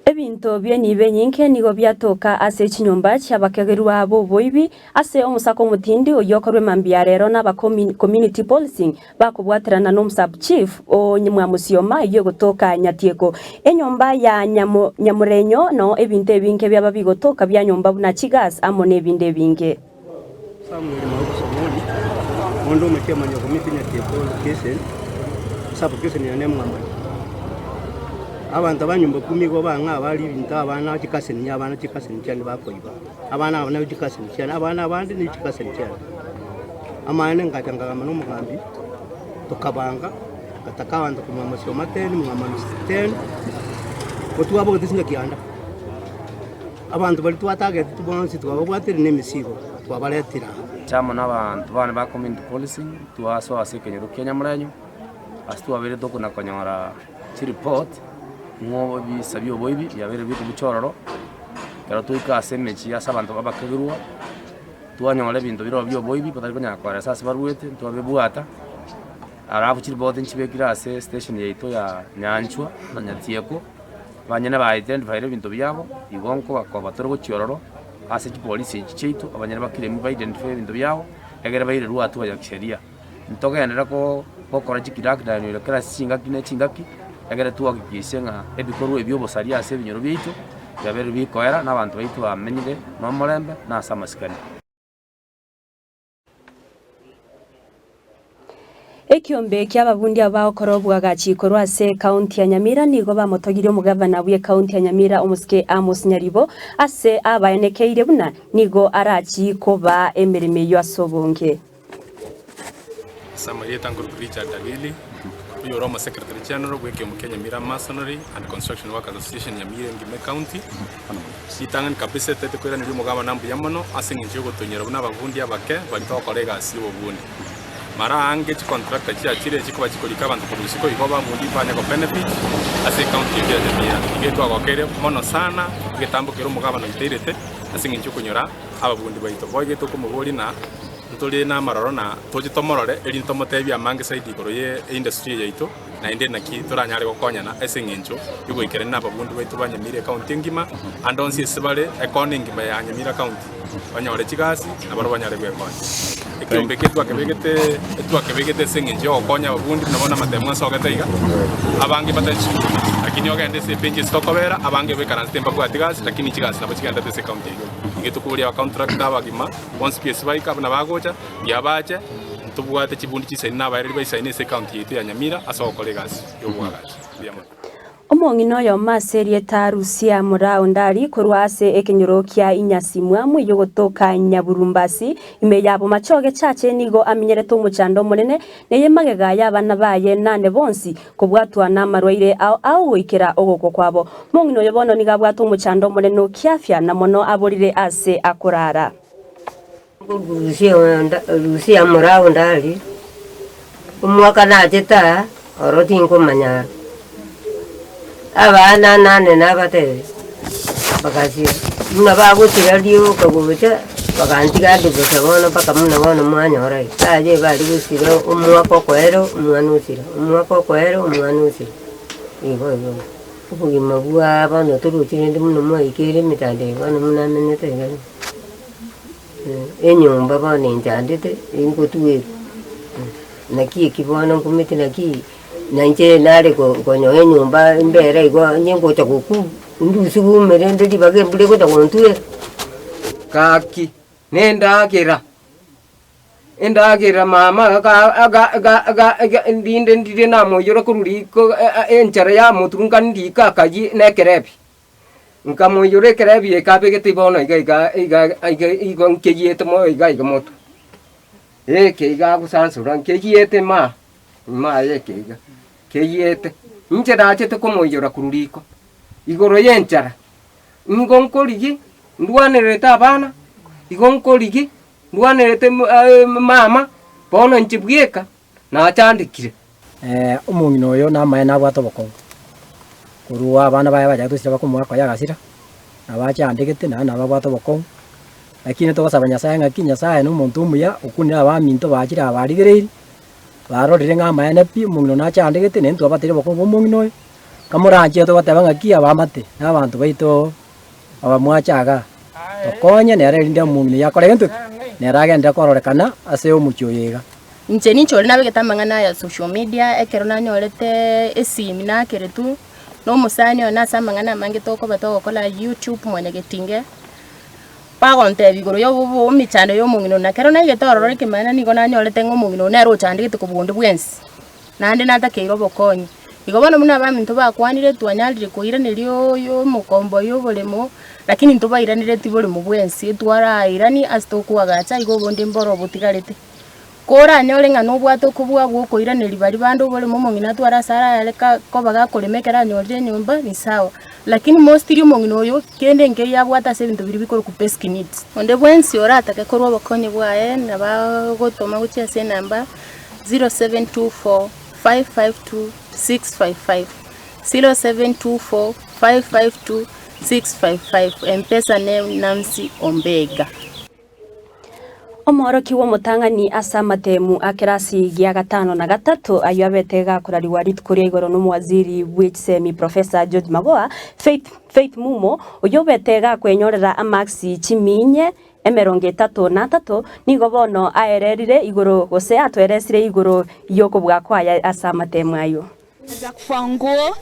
Ebinto bi'enibo enyinge nigo biatoka ase chinyomba chi'abakegerwa b'oboibi ase omosako omotindi oyio okorwa emambia ya rero n'aba Community Policing bakobwaterana n'omosabu chief o Mwamusioma eyio egotoka Nyatieko. Enyomba ya Nyamurenyo nao ebinto ebinge biaba bigotoka bia nyomba buna chigas amo nebinde ebinge. Samuel Mauku Somoli, onde omochairman o committee Nyatieko location, sub location yane Mwamani. Abanto ba nyumba kumi igo bang'a abare ebinto abana chikaseni abana chikaseni chiane bakoiba, abana aba nabo chikaseni chiane, abana abande ne chikaseni chiane. Amaene ngacha nkagamba na omogambi, tokabanga, ngataka abanto korwa Mwamasioma ten, Mwamani ten, ko twabogete singa kianda. Abanto baria twatagete bonsi twababwatire nemesigo, twabaretire aa. Inche amo nabaanto bane ba community policing twasoa ase ekenyoro kia Nyamurenyo, ase twabeire tokona konyora chireport ng'a ebisa bia oboibi biabeire bikobucha ororo, ekero twaika ase emechie ase abanto babakegerwa, twanyora ebinto bire ororo bia oboibi batari konyara koeresa ase barwete ntwabibwata, alafu chireport nchibekire ase estation yaito ya Nyanchwa na Nyatieko. Abanyene ba identified ebinto biabo, igo nkobakoba tore gochia ororo ase chipolisi echi chiaito, abanyene ba claim ba identify ebinto biabo, egere bairerwe hatua ya kisheria. Ntogenderere ko gokora chi crackdown ere kera ase chingaki ne chingaki, egere twahakikishe ng'a ebikorwa ebi bia obosaria ase ebinyoro biaito, biabeire bikoera na abanto baito bamenyire nomorembe na ase amasikani. Ekiombe ki'ababundi abo bagokora oboagachi korwa ase ekaunti ya Nyamira nigo bamotogirie omogavana bw'ekaunti ya Nyamira omosike Amos Nyaribo ase abaenekeire buna nigo arachie kobaa emeremo eyio ase obonge. Ase amarieta nkorokwa Richard Agili, oyore omosekretary general bw'ekiombe kia Nyamira Masonry and Construction Workers Association Nyamira engima ecounty. Ritang'ani kabisa etete koiraneria omogabana mbuya mono ase eng'encho y'ogotonyora buna ababundi abake baria togokora egasi y'obobundi. Mara aange chicontractor chiachire chikoba chikorika abanto korwa isiko igo ababundi mbanya go benefit ase ecounty eye ya Nyamira. Iga etwagokeire mono sana egetambo kere omogabana oiteirete ase eng'encho y'okonyora ababundi baito. Boigo etokomoboria na ntore namaroro na toche tomorore erinde tomotebie amange zaidi igoro ye industry eye yaito. Naende naki toranyare gokonyana ase engencho y'ogoikerania nababundi baito ba Nyamira ecounty engima, ande onsi ase bare ekona engima ya Nyamira county, banyore chigasi na barabwo banyare gwekonya. Ekeombe eke twakebegete etwakebegete ase engencho y'ogokonya ababundi buna bono amatemo asogete iga, abange batari chisukuru, lakini ogende ase ebenki ase tokobera, abange baikaransete mbabwati gasi lakini chigasi nabo chigenderete ase ecounty eyio. Nigo tokoboria abacontractor abagima bonsi pi ase baika buna bagocha, mbuya bache. Ntobwate chibundi chisaini na abaereri baisaine ase ecounty yaito ya Nyamira ase ogokora egasi y'oboagachi. Mbuya mono. Omong'ina oyomo ase erieta Rusia Murao Ndari korwa ase ekenyoro kia Inyasimwamu eyio gotoka Nyaburumbasi ime ya Bomachoge Chache nigo amenyerete omochando omonene neye magega y'abana baye nane bonsi kobwatwa namarwaire ao ao goikera ogokwa kwabo. Omong'ina oyo bono nigo abwate omochando omonene o kiafya na mono aborire ase akorara. Rusia morao ndari, omwaka nachete aa, oro tinkomanya aro. Abana nane nabatebia, bagasira, buna bagosira rioka gocha, bagantiga ande bosa bono mpaka buna bono mwanyora iga. Aye bare gosira omwaka okoera omwana osira, omwaka okoera omwana osira, igo igo. Obogima bwa bono torochi rende buna mwaikeire emetandao eye bono buna amenyete iga. Enyomba bono enchandete ingotwerwa, naki eki bono nkumeti naki na inche nare ko konyoa enyomba mbere igo onye ngocha gokwa ndusiwe ime rende ribaga embura egocha gontwera. Gaki, nendagera, endagera mama ga ga ga ga ga rinde ndire namoiyora korwa riko enchara yamoturunka ndiko akayie na ekerebi. Nkamoiyora ekerebi eke abegete bono iga iga iga iga igo nkeyiete moyo iga iga motwe. Eke iga agosansora nkeyiete maa, maa eke iga, keyiete. Inche nachete komoiyora korwa riko, igoro y'enchara, nigo nkorigia ndwanererete abana, igo nkorigia ndwanererete mama, bono inche bweka nachandekire. Omong'ina oyo namaene nabwate obokong'u, korwa abana baye bachagete gosira bakomoaka oye agasira, nabo achandegete naende nabo abwate obokong'u, lakini togosaba Nyasaye ng'aki Nyasaye na omonto omuya okunire abaminto bachire aba barigereiri, barorire ng'a amaene pi omong'ina oyo nachandegete naende twabateire obokong'u bwa omong'ina oyo. Kamoranche togoteba ng'aki abaamate na abanto baito aba mwacha igaa, tokonye nere erinde omong'ina oyio akore gento ki? Nere agenderere kororekana ase omochie oyo iga. Inche ninche oria nabegete amang'ana aya social media, ekero nanyorete esimi nakeretwe, na omosani one ase amang'ana amange tokoba togokora YouTube mwanyagetinge, bagontebia igoro ya obobo emechando ya omong'ina one. Na ekero naigete ororo ekemanera nigo nanyorete ng'a omong'ina one nere ochandegete kobua onde bwensi, naende natakeire obokonyi. Igo bono buna abaminto bakwanire twanyarire koiraneria oyo omokombo oyo oboremo, lakini ntobairanereti boremo bwensi, twarairani ase tokoagacha igo obonde mboro obotigarete. Koranyore ng'a nobwate okobua gwokoiraneria baria bande oboremo omong'ina atware ase arayare ka koba gakorema ekero anyorire enyomba ni sawa. Lakini mostly omong'ina oyo kende nkeiyo abwate ase ebinto biria bikorokwa basic needs. Onde bwensi oratake korwa obokonyi bwaye nabo agotoma gochia ase enamba 0724 552 655, 0724 552 655, Mpesa name Nancy Ombega. Omoorokia bw'omotang'ani ase amatemu a kerasi gia gatano na gatato ayio abete gakorarigwa rituko ria igoro nomowaziri bwe chisemi Professor George Magoha, Faith Faith Mumo, oyio obete gakwenyorera amaksi chiminye emerongo etato na atato, nigo bono aererire igoro gose atweresire igoro y'okobua kwaye ase amatemu ayio. Za kufua nguo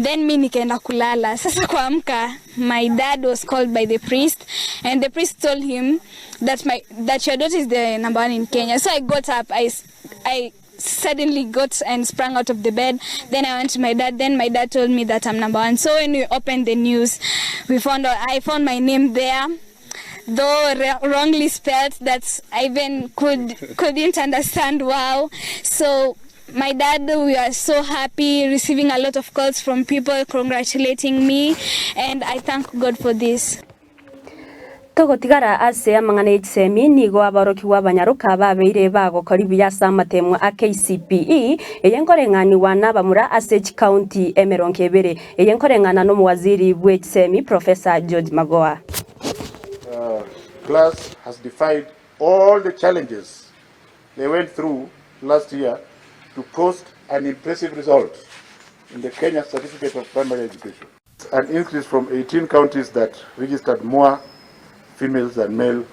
then mi nikaenda kulala sasa kuamka my dad was called by the priest and the priest told him that my that your daughter is the number one in Kenya so I got up I, I suddenly got and sprang out of the bed then I went to my dad then my dad told me that I'm number one so when we opened the news we found out, I found my name there though wrongly spelled that I even could couldn't understand wow so my dad we are so happy receiving a lot of calls from people congratulating me and I thank God for this. Togotigara ase amang'ana ye chisemi, nigo aborokigwa abanyaroka babeire bagokora buya ase amatemwa a KCPE, eye nkoreng'anigwa nabamura ase chikaunti emerongo ebere. Eye nkoreng'ana nomowaziri bwe chisemi Professor George Magoha. Class has defied all the challenges they went through last year to post an impressive result in the Kenya Certificate of Primary Education. An increase from 18 counties that registered more females than male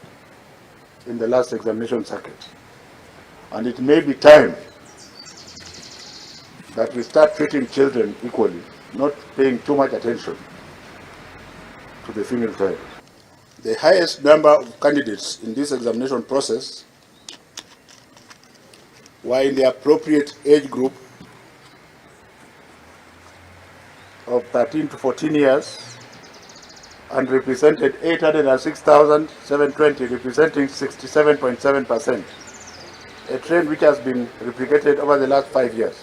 in the last examination circuit. And it may be time that we start treating children equally, not paying too much attention to the female child. The highest number of candidates in this examination process were in the appropriate age group of 13 to 14 years and represented 806,720, representing 67.7%, a trend which has been replicated over the last 5 years.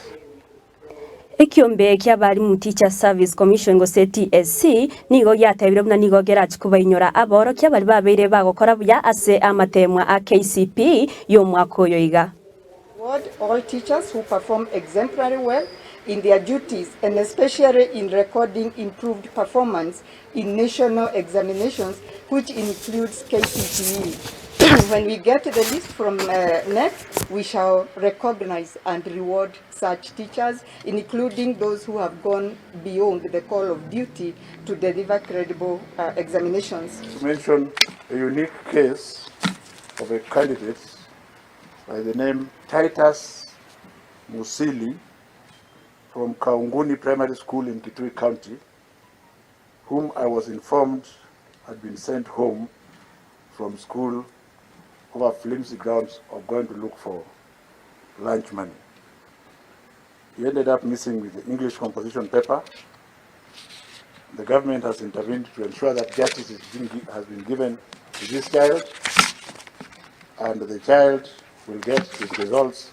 Ekiombe ki'abalimu Teachers Service Commission gose TSC nigo giatebire buna nigo kerachie kobainyora aborokia baria babeire bagokora buya ase amatemwa a KCPE y'omwaka oyo iga. Reward all teachers who perform exemplary well in their duties and especially in recording improved performance in national examinations, which includes KCPE. When we get the list from KNEC, we shall recognize and reward such teachers, including those who have gone beyond the call of duty to deliver credible examinations. To mention a unique case of a candidate by the name Titus Musili from Kaunguni Primary School in Kitui County, whom I was informed had been sent home from school over flimsy grounds of going to look for lunch money. He ended up missing with the English composition paper. The government has intervened to ensure that justice has been given to this child, and the child will get his results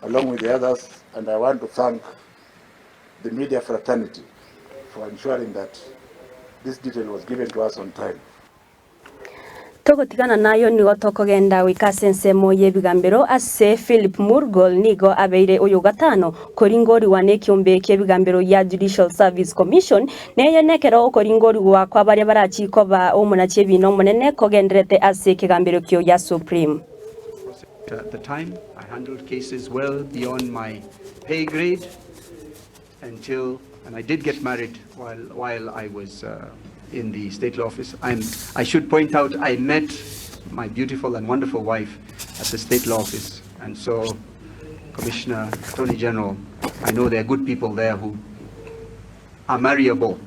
along with the others. And I want to thank the media fraternity for ensuring that this detail was given to us on time. Togotigana nayo nigo tokogenda goika ase ensemo y'ebigambero ase Philip Murgol nigo abeire oyogatano koringorigwa nekiombe ki'ebigambero gia Judicial Service Commission neye nekero okoringorigwa kwa baria barachi koba omonachi ebina omonene kogenderete ase ekegambero ekio gia Supreme. At the time, I handled cases well beyond my pay grade until And I did get married while, while I was uh, in the state law office. I'm, I should point out I met my beautiful and wonderful wife at the state law office. And so, Commissioner, Attorney General, I know there are good people there who are marriable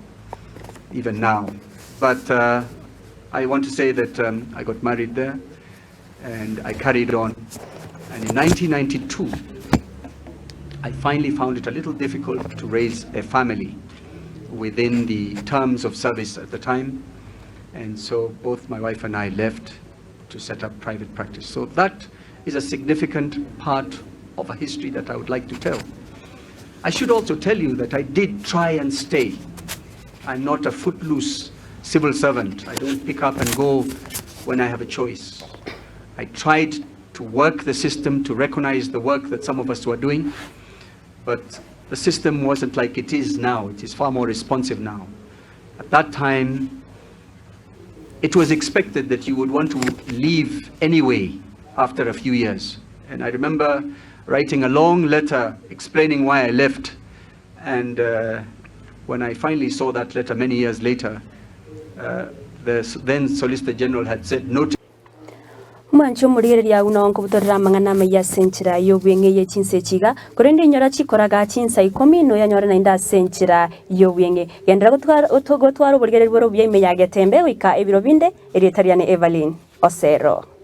even now. But uh, I want to say that um, I got married there and I carried on. And in 1992, I finally found it a little difficult to raise a family within the terms of service at the time. And so both my wife and I left to set up private practice. So that is a significant part of a history that I would like to tell. I should also tell you that I did try and stay. I'm not a footloose civil servant. I don't pick up and go when I have a choice. I tried to work the system to recognize the work that some of us were doing, but the system wasn't like it is now. It is far more responsive now. At that time, it was expected that you would want to leave anyway after a few years. And I remember writing a long letter explaining why I left. And uh, when I finally saw that letter many years later, uh, the then Solicitor General had said no. Mwanche omorigereria agwo nao nkobutorera amang'ana amaya ase enchera y'obweng'e ye chinsa echi iga, korende inyora chikoraga chinsa ikomi noyanyore naende ase enchera y'obweng'e. Genderera gotwara gotwara oborigereria bore obuya ime ya Getembe goika ebiro binde, erieta riane Evelyn Osero.